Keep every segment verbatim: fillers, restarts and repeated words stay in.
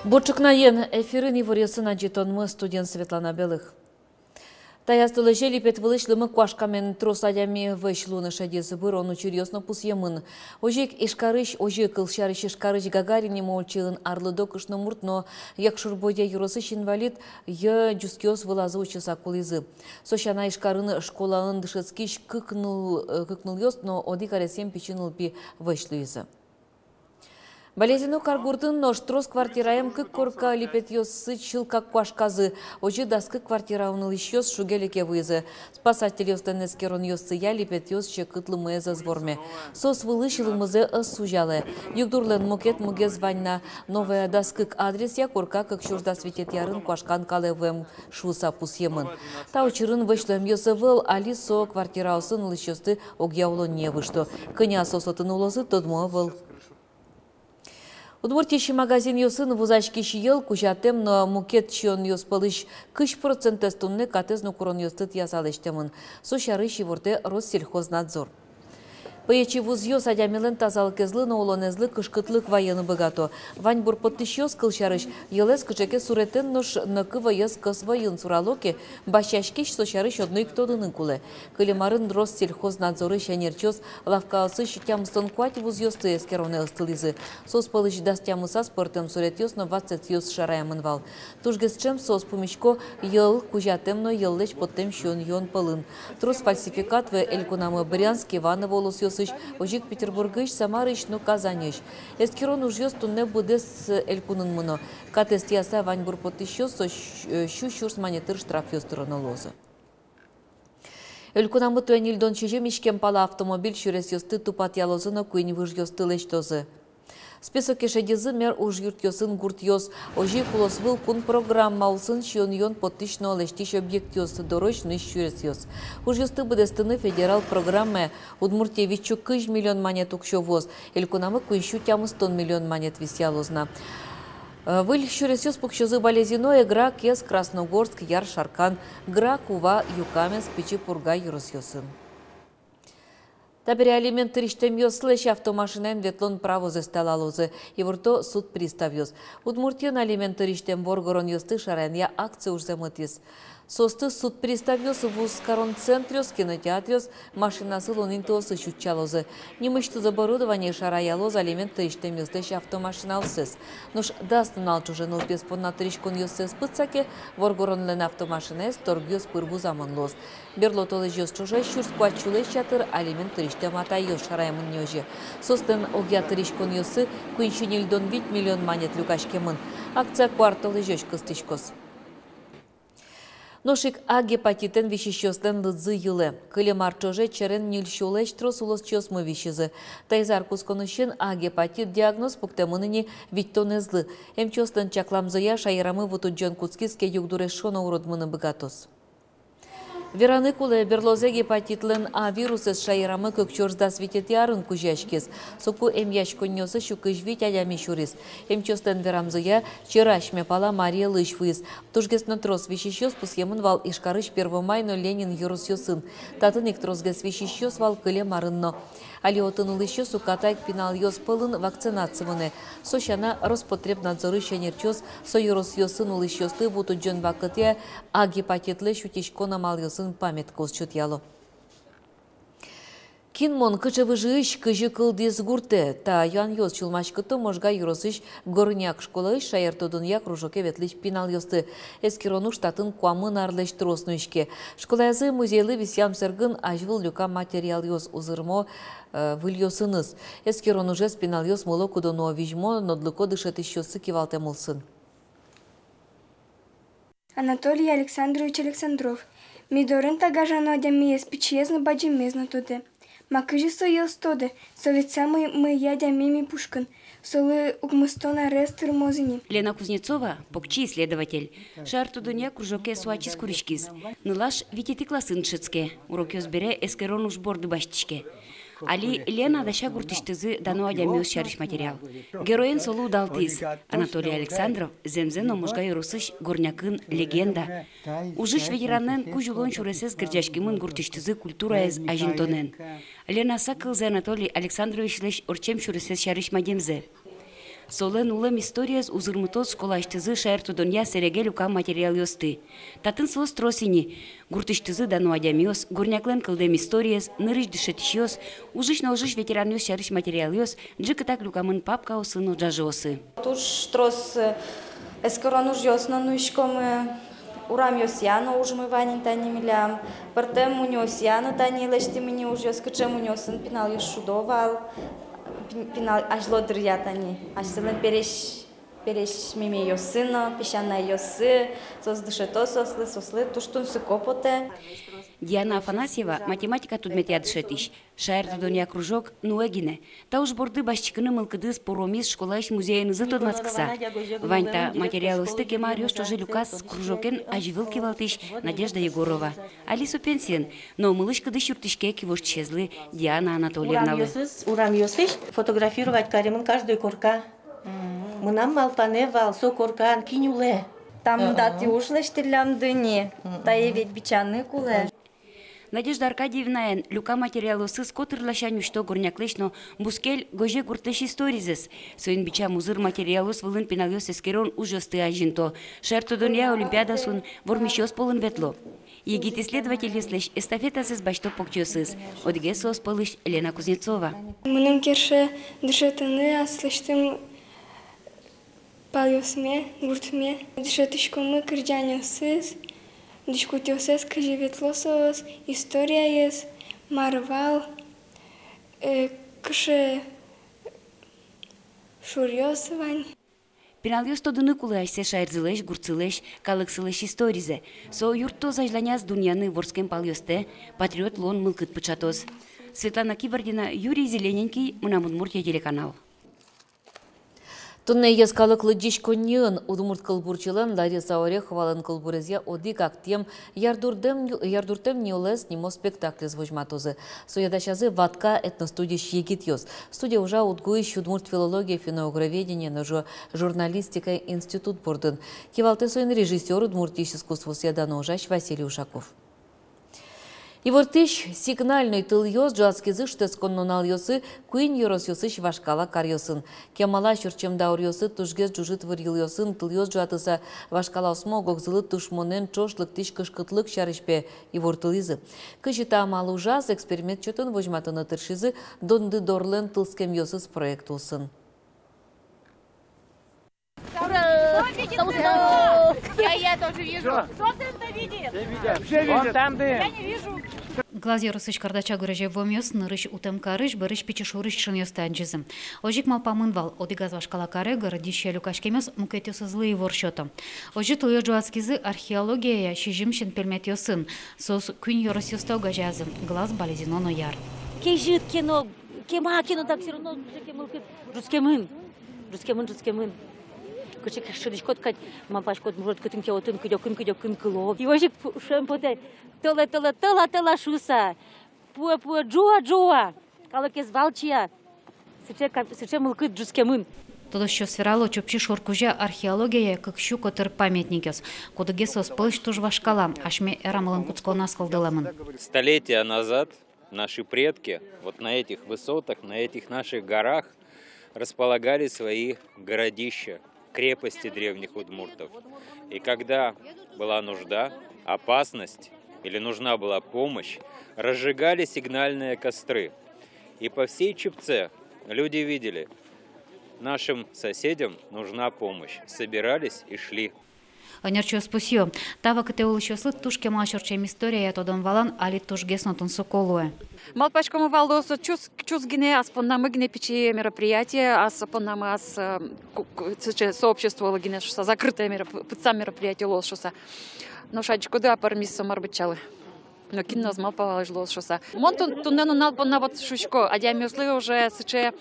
Бур ӵукнаен! Эфирын иворъёсын адӟытонмы, студиын Светлана Белых. Таяз толэзе липет вылысь лымы куашкамен трос адями вӧсь луыны шедиз. Бырон учыръёс но пусъемын. Озьы ик Ижкарысь, озьы, кылсярысь, Ижкарысь Гагарин нимо ульчаын арлыдо кышномурт но Якшур-Бӧдья ёросысь инвалид йӧ ӟускиос вылазы утчыса кулӥзы. Со сяна, Ижкарын школаын дышетскись кык ныл, э, кык нылъёс но одӥг аресъем пичи нылпи вӧсь луизы. Балезино каргуртын нош трос квартираем кык корка липетъёсысь чылкак куашказы. Озьы дас кык квартираын улӥсьёс шуге-леке вуизы. Спасательёслэн эскеронъёссыя, липетъёс секыт лымыез ӧз ворме. Соос вылысь лымызэ ӧз сузялэ. Югдурлэн мукет мугез вань на. Новая дас кык адресъя корка кык сюрс дас витетӥ арын куашкан калэ вуэм шуыса пусъемын. Та учырын вӧсь луэмъёс ӧвӧл, али со квартираосын улӥсьёсты огъя улонние выжто. Кӧня соос отын улозы, тодмо ӧвӧл. Удмуртиысь магазинъёсын вузаськись йӧл, кузятэм но мукет сиёнъёс пӧлысь кызь процентэз туннэ катэз но куронъёсты тӥяса лэсьтэмын. Со сярысь ивортэ Россельхознадзор. Пӧечи вузъёс адямилэн тазалыкезлы но улонэзлы кышкытлык вайыны быгато. Ваньбур поттӥсьёс, кылсярысь, йӧлэз кыӵе ке суретэн, нош нӧкы вӧез кӧс вӧйын сурало ке, басьяськись со сярысь одно ик тодыны кулэ. Кылем арын Россельхознадзорысь ӧнерчиос лавкаосысь тямыстон куать вузъёсты эскеронэ ыстылӥзы. Соос пӧлысь дас тямысаз пӧртэм суретъёс но ватсэтъёс шараямын вал. Тужгес ӵем соос пумисько йӧл, кузятэм но йӧллэсь поттэм сиён-юон пӧлын. Трос фальсификат вуэ элькунамы Брянск, Иваново улосъёсысь, озьы ик Петербургысь, Самарысь но Казаньысь. Эскерон ужъёс туннэ быдэс элькунын мыно. Катэз тӥяса ваньбур поттӥсьёс со сю-, сю сюрс манет тыр штрафъёс тыроно луозы. Элькунамы туэ ньыльдон сизьым иськем пала автомобиль сюресъёсты тупатъялозы но куинь выжъёсты лэсьтозы. Списоке шедизы мер ужъюртъёсын гуртъёс. Озьы ик улосвыл кун программа улсын сиён-юон поттӥсь но лэсьтӥсь объектъёс, дорозь нуись сюресъёс. Ужъёсты быдэстыны федерал программая Удмуртие вить сю кызь миллион манет уксё вуоз, элькунамы куинь сю тямыстон миллион манет висъялоз на. Э, выль сюресъёс пуксёзы Балезино, Эгра, Кез, Красногорск, Яр, Шаркан, Грак, Ува, Юкаменск, Пичи Пурга ёросъёсын. Табере алимент тырисьтэмъёслэсь автомашинаен ветлон правозэс талалозы, иворто суд приставъёс. Удмуртиын алимент тырисьтэм воргоронъёсты шараянъя акция ужзэ мытӥз. Соосты суд приставъёс вузкарон центръёс, кинотеатръёс, машинаосы луонинтыосысь утчалозы. Нимысьтыз оборудование шараялоз алимент тырисьтэмъёслэсь автомашинаоссэс. Нош дас нунал ӵоже нылпиез понна тыриськонъёссэс пытса ке, воргоронлэн автомашинаез торгъёс пыр вузамын луоз. Берло толэзьёс ӵоже сюрс куать сюлэсь ятыр алимент тырисьтэм атайёс шараямын ни озьы. Соослэн огъя тыриськонъёссы куинь сю ньыльдон вить миллион манет люкаськемын. Акция куартолэзёзь кыстӥськоз. Нош ик А гепатитэн висисьёслэн лыдзы йылэ. Кылем ар ӵоже черен ньыль сюлэсь трос улосчиосмы висизы. Таиз ар кутсконысен А гепатит диагноз пуктэмын ини витьтонэзлы. Эмчиослэн чакламзыя, шаерамы вутудӟон кутскиз ке, югдур эшшо но уродмыны быгатоз. Вераны кулэ, берлозэ гепатитлэн А вирусэз шаерамы кык сюрс дас витетӥ арын кузёяськиз. Соку эмъяськонниосы сю кызь вить адями сюриз. Эмчиослэн верамзыя, чер асьме пала Марий Элысь вуиз. Тужгес но трос висисьёс пусъемын вал Ижкарысь Первомай но Ленин ёросъёсын. Татын ик тросгес висисьёс вал кылем арын но. Али отын улӥсьёс уката ик пиналъёс пӧлын вакцинация мынэ. Со сяна, Роспотребнадзорысь ӧнерчиос со ёросъёсын улӥсьёсты вутудӟон вакытъя А гепатитлэсь утиськон амалъёсын памятка сётъяло. Кин мон, кыӵе выжыысь, кызьы кылдӥз гуртэ? Та юанъёс сюлмаськыто Можга ёросысь Горняк школаысь шаертодонъя кружоке ветлӥсь пиналъёсты. Эскерон уж татын куамын арлэсь трос нуиське. Школаязы музейлы висъям сэргын азьвыл люкам материалъёс узырмо, э, выльёсыныз. Эскерон ужез пиналъёс мыло-кыдо нуо, визьмо, нодлыко дышетӥсьёссы кивалтэм улсын. Анатолий Александрович Александров. Ми дорын та гажано адямиез пичиез но бадӟымез но тодэ. Ма кызьы сое уз тоды, со ведь самой мӧйы адями ми пушкын, солы укмыстон арес тырмоз ини. Лена Кузнецова, покчи исследователь. Шаертодонъя кружоке со ачиз куриськиз. Нылаш витетӥ классын дышетске, урокъёс бере эскерон уж борды басьтӥське. Али Лена дася гуртысьтызы дано адямиос сярысь материал. Героен солы удалтӥз. Анатолий Александров зэмзэ но Можга ёросысь Горнякын легенда. Ужысь ветеранлэн кузь улон сюресэз герӟаськемын гуртысьтызы культураез азинтонэн. Лена сак кылзэ Анатолий Александровичлэсь ортчем сюресэз сярысь мадемзэ. Солэн улэм историез узырмытоз школаысьтызы шаертодонъя сэреге люкам материалъёсты. Татын соос трос ини. Гуртысьтызы дано адямиос, горняклэн кылдэм историез, нырысь дышетӥсьёс, ужысь но ожысь ветеранъёс сярысь материалъёс ӝикытак люкамын папкаосы но ӝажыосы. Туж трос, э, эскерон ужъёс но нуиськомы, урамъёсъя но ужмы вань ини тани милям, пӧртэм мунёосъя но тани лэсьтӥмы ини ужъёс, кыӵе мунёосын пиналъёс шудо вал, пин-, пинал азьло дыръя тани, асьсэлэн пересь, пересь мемеёссы но, песянайёссы, соос дышето соослы, соослы туж тунсыко потэ. Диана Афанасьева, математика предметъя дышетӥсь, шаертодонъя кружок нуэ гинэ. Та уж борды басьтӥськыны мылкыдыз пуромиз школаысь музеенызы тодматскыса. Вань та материалъёсты кема аръёс ӵоже люказ кружокен азьвыл кивалтӥсь Надежда Егорова. Али со пенсиын, но мылысь-кыдысь юрттӥське кивоштӥсезлы Диана Анатольевналы. Урамъёсысь, урамъёсысь фотографировать каремын каждой корка. Мынам малпанэ вал со коркан кин улэ. Та мында тӥ уж лэсьтӥллямды ни, тае ведь бичаны кулэ. Надежда Аркадьевнаен люкам материалъёсыз котыр ласянь усьто горняклэсь но бускель Гоже гуртлэсь историзэс. Соин бичам узыр материалъёс вылын пиналъёс эскерон ужъёсты азинто. Шаертодонъя олимпиадаосын вормисьёс пӧлын ветло. Егит исследовательёслэсь эстафетазэс басьто покчиосыз. Одӥгез соос пӧлысь Лена Кузнецова. Мыным кельше дышетыны аслэсьтым палъёсме, гуртме. Дышетӥськомы кырӟанъёсыз, дӥськутъёсыз, кызьы ветло соос, историез, мар вал, э, кыӵе шуръёс вань. Пиналъёс тодыны кулэ асьсэ шаерзылэсь, гуртсылэсь, калыксылэсь историзэ. Со юрттоз азьланяз дунъяны вордскем палъёстэ, патриот луон мылкыд пыӵатоз. Светлана Кибардина, Юрий Зелененький, «Мынам Удмуртие» телеканал. Туннэ йӧскалык лыдӟиськонниын удмурт кылбурчилэн Лариса Ореховалэн кылбурезъя одӥг актъем «Ярдуртэм, ярдуртэм нюлэс» нимо спектаклез возьматозы. Сое дасязы Ватка этностудиысь егитъёс. Студия ужа УдГУысь удмурт филология, финно-угроведение но жу-, журналистика институт бордын. Кивалтэ соин режиссёр, Удмуртиысь искусствоосъя дано ужась Василий Ушаков. Ивортӥсь сигнальной тылъёс ӝуатскизы шутэтскон нуналъёсы куинь ёросъёсысь вашкала каръёсын. Кемалась ортчем дауръёсы тужгес ӝужыт вырйылъёсын тылъёс ӝуатыса, вашкалаосмы ог-огзылы тушмонэн ӵош лыктӥсь кышкытлык сярысь пе ивортылӥзы. Кызьы та амал ужаз, эксперимент чотын возьматыны тыршизы «Дондыдорлэн тылскемъёсыз» проект улсын. Ура! Кто видит? Я, я тоже вижу. Кто там-то видит? Все видят. Вон там дым. Я не вижу. Глаз ёросысь Кардача гурезе вуэмъёс нырысь утэм карысь, бӧрысь пичи шурысь ӵынъёсты адӟизы. Озьы ик малпамын вал, одӥгаз вашкала каре городищее люкаськемъёс мукетъёсызлы ивор сёто. Озьы тылъёс ӝуатскизы археологияя сизьым синпельметъёсын. Соос куинь ёросъёсты огазеязы: Глаз, Балезино но Яр. Кезьыт ке но, кема ке но, так всё равно кыӵе ке мылкыд ӝутскемын. Ӝутскемын, ӝутскемын. Кыӵе ке шӧдӥськод кадь, малпаськод, может, кытын ке отын кыдёкын, кыдёкын кыло. И озьы ик пу-, шуэм потэ: тӧлэ, тӧлэ, тӧла, тӧла шуыса. Пуэ, пуэ, ӝуа, ӝуа. Калыкез валче. Сыӵе ка-, сыӵе мылкыд ӝутскемын. Тодосчиос верало, Чупчи шур кузя археологияя кык сю котыр памятникъёс. Кудӥгез соос пӧлысь туж вашкала, асьме эрамылэн кутсконаз кылдылэмын. Столетия назад наши предки вот на этих высотах, на этих наших горах располагали свои городища, крепости древних удмуртов. И когда была нужда, опасность или нужна была помощь, разжигали сигнальные костры. И по всей Чепце люди видели: нашим соседям нужна помощь. Собирались и шли. Ӧнерчиос пусъё: та вакытэ улӥсьёслы туж кемалась ортчем историяя тодон-валан али тужгес но тунсыко луэ. Малпаськомы вал, луоз со чус, чус гинэ, ас поннамы гинэ пичи мероприятие, ас поннамы, ас, э, ку-, ку-, сыӵе сообществолы гинэ шуыса, закрытое мероп-, пытсам мероприятие луоз шуыса. Нош адӟиськоды, а пӧрмиз со мар быдӟалы. Но кин но ӧз малпа вал, озьы луоз шуыса. Мон тун-, туннэ нунал понна вот шуисько, адямиослы уже сыӵе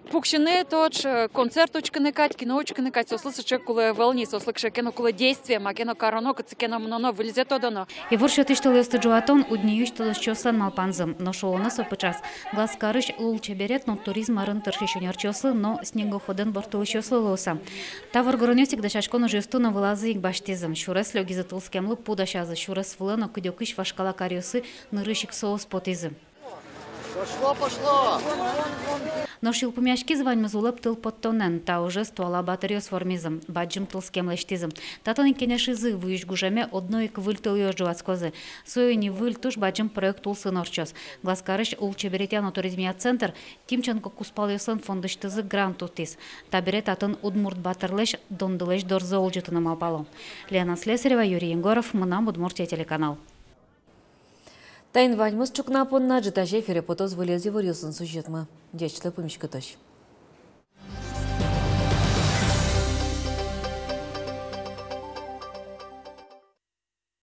пуксьыны, тотш, э, концерт учкыны кадь, кино учкыны кадь, соослы сыӵе кулэ ӧвӧл ни, соослы кыӵе ке но кулэ действие, маке но кароно, кытчы ке но мыноно, выльзэ тодоно. Ивор сётӥсь тылъёсты ӝуатон — УдНИИысь тодосчиослэн малпанзы. Нош улонэз со пыӵаз Глаз карысь лулчеберет но туризм арын тыршись ӧнерчиослы но снегоходэн ворттылӥсьёслы луыса. Та воргоронъёс ик дасяськон ужъёсты но вылазы ик басьтӥзы. Сюрес лёгизы тылскемлы, пу дасязы. Сюрес вылэ но кыдёкысь вашкала каръёсы нырысь ик соос потӥзы. Пошло, пошло! Нош йылпумъяськиз ваньмыз улэп тыл поттонэн. Та ужез туала батыръёс вормизы, бадӟым тылскем лэсьтӥзы. Татын ик кенешизы, вуись гужеме одно ик выль тылъёс ӝуатскозы. Соин ини выль туж бадӟым проект улсын ортчоз. Глазкарысь улчеберетъя но туризмъя центр Тимченко кузпалъёслэн фондысьтызы грант утӥз. Табере татын удмурт батырлэсь Дондылэсь дорзэ улӟытыны малпало. Лена Слесарева, Юрий Егоров, «Мынам Удмуртие» телеканал. Таин ваньмыз ӵукна понна. Ӝытазе эфире потоз выльёз иворъёсын сюжетмы. Ӟеч луэ, пумиськытозь.